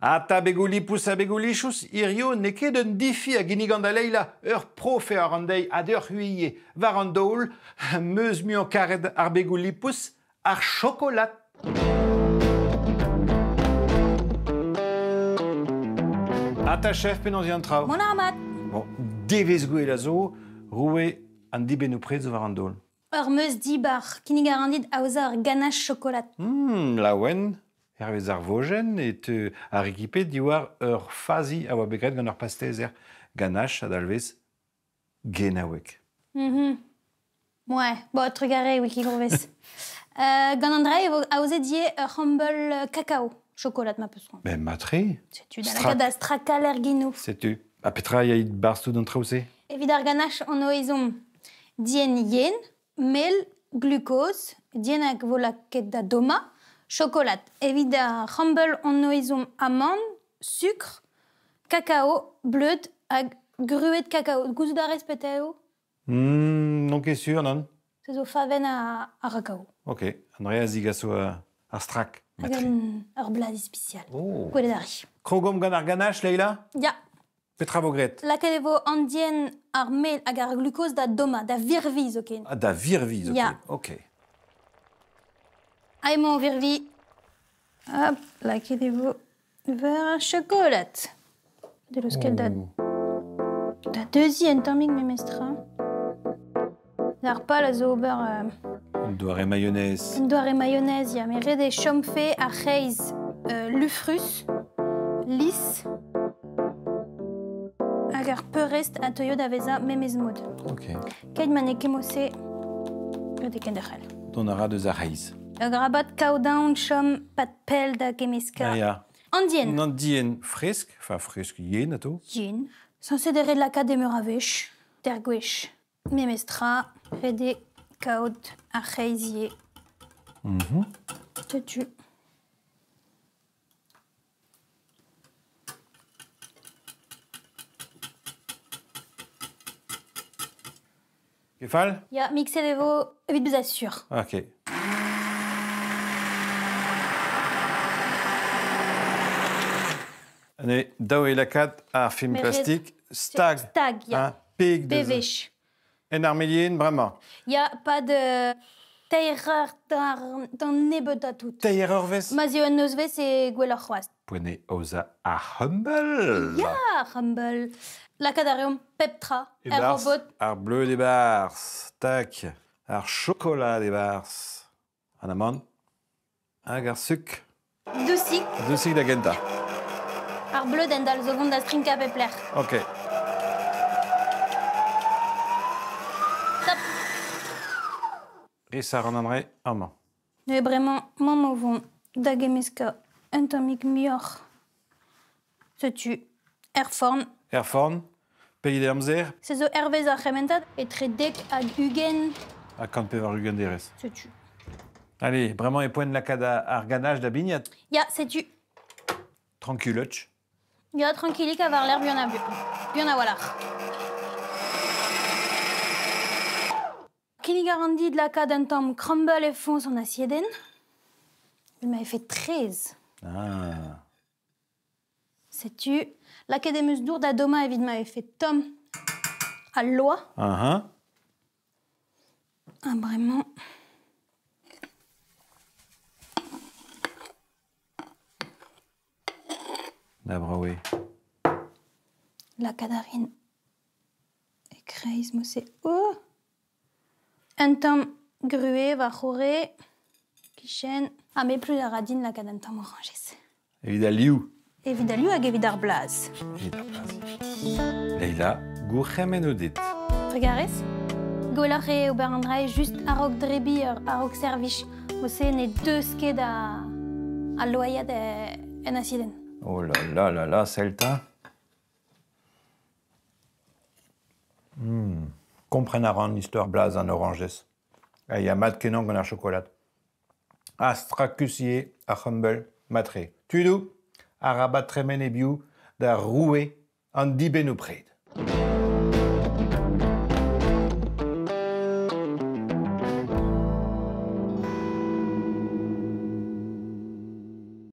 Ata begoù lipous ha begoù lichous, hirio n'eo ket un difi a ginnigan da Leila, ur prof eo a ran dezhi ha deoc'h ivez. War an daol, 'm eus muiañ karet ar begoù lipous, ar chokolad. Ata chef, penaos eo an traoù? Mont a ra mat. Bon, devezh gwell a zo, roue an dibennoù pred zo war an daol. Ur meuz dibar, kinnig a ran dit aozañ ur ganache chokolad. Laouen, hervez ar vojenn e teu ar rekipe diwar ur fazi a oa bet graet gant ur pastezer. Ganache a dalvez genaoueg. Ouais, bon, trugarez, Wikigroves. Gant an dra e vo aozet ivez ur c'hambell kakao chokolad ma peus c'hoant. Ben matre. Setu da lakaat da strakal er genoù. Setu. Ha petra ya 'barzh tout an traoù-se? Evit ar ganache hon o ezhomm dienn yen, mel, glukoz, dienn hag vo lakaet da dommañ, chokolad. Evit ar c'hambell hon o ezhomm amann, sukr, kakao, bleud hag gruet kakao. Gouzout a rez petra eo? N'on ket sur, nann. Se zo favenn ar kakao. Ok, an dra a zigaso ar strak. Hag ur blaz ispisial. Oh. Gwelet a ri. Krogomp gant ar ganache, Leila? Ya. Petra vo graet? Lakaet e vo an dienn, ar mel hag ar glukoz da dommañ, da virviñ zoken. Ah, da virviñ zoken? Ya. Ok. Ha emañ o virviñ. Hop, lakaet e vo war ar chokolad. Deus ket da, da deuziñ un tammig memestra. Ar pal a zo ober... Un doare mayonnaise. Un doare mayonnaise, ya. Met ret eo chomfe ar c'hreiz lufrus, lis, hag ar peurrest a teuio da vezañ memes mod. Ok. Keit ma n'eo ket mod-se, ret eo kenderc'hel. Dont a ra deus ar c'hreiz. Ur grabat kaodaon chom pad pell da gemmeskañ. Ah, ya. An dienn. An dienn fresk, enfin fresk yen atao. Yen. Sañset eo ret lakaat emeur a wech, teir gwech. Memes tra, ret eo kaout ar c'hreiz ivez. Setu. Kefal? Ya, mixet e vo evit bezañ sur. Ok. Ne, dav eo lakaat ar film plastik stag. Stag, ya. Hein, peg deus. Bewech. En armelien bremañ. Ya, pad teir eur d'an nebeut ha tout. Teir eurvezh? Ma 'z eo un nozvezh eo gwelloc'h c'hoazh. Poent eo aozañ ar Humble. Ya, ar Humble. Lakaat a reomp pep tra er robot. Ar bleud e-barzh, tak. Ar chokolad e-barzh. An amann. Hag ar suk. Dousik. Dousik da gentañ. Ar bleud endal zo vont da strinkañ pep lec'h. Ok. Stop. Ris a ran an re amañ. Neuze bremañ mamm o vont da gemmeskañ un tammig muioc'h. Setu er forn. Er forn, pegeit amzer? Se zo hervez ar c'hementad etre 10 hag 20. Ha 180 derez. Setu. Allez, bremañ e poent lakaat ar ganache da bignat. Ya, setu. Tranquilloch. Ya, tranquillik ha war-lerc'h buan ha buan a-walc'h. Kinnig a ran dit lakaat un tamm crumble e foñs an asiedenn. Il m'avait fait 13. Ah. Setu, lakaet em eus dour da dommañ evit ma vefe tomm al loa. Ha bremañ... Da brav eo. Lakaat a rin e-kreiz mod-se. Oh! Un tamm gruet war-c'horre, kichen. Ha me plus a ra din lakaat un tamm orañjez. Evit al liv. Evit al liv hag evit ar blaz. Evit ar blaz. Leila, gourc'hemennoù dit. Trugarez. Gwelloc'h eo ober an dra just a-raok drebiñ ur a-raok servij. Mod-se ne deus ket a, a loaiad en asidenn. Oh là là là là, sell 'ta. Kompren a ran istor blaz an orañjez. Ha ya mat-kenañ gant ar chokolad. Ha strakus ivez ar c'humble, mat-tre. Tudoù, arabat tremen e-biou da roue an dibennoù-pred.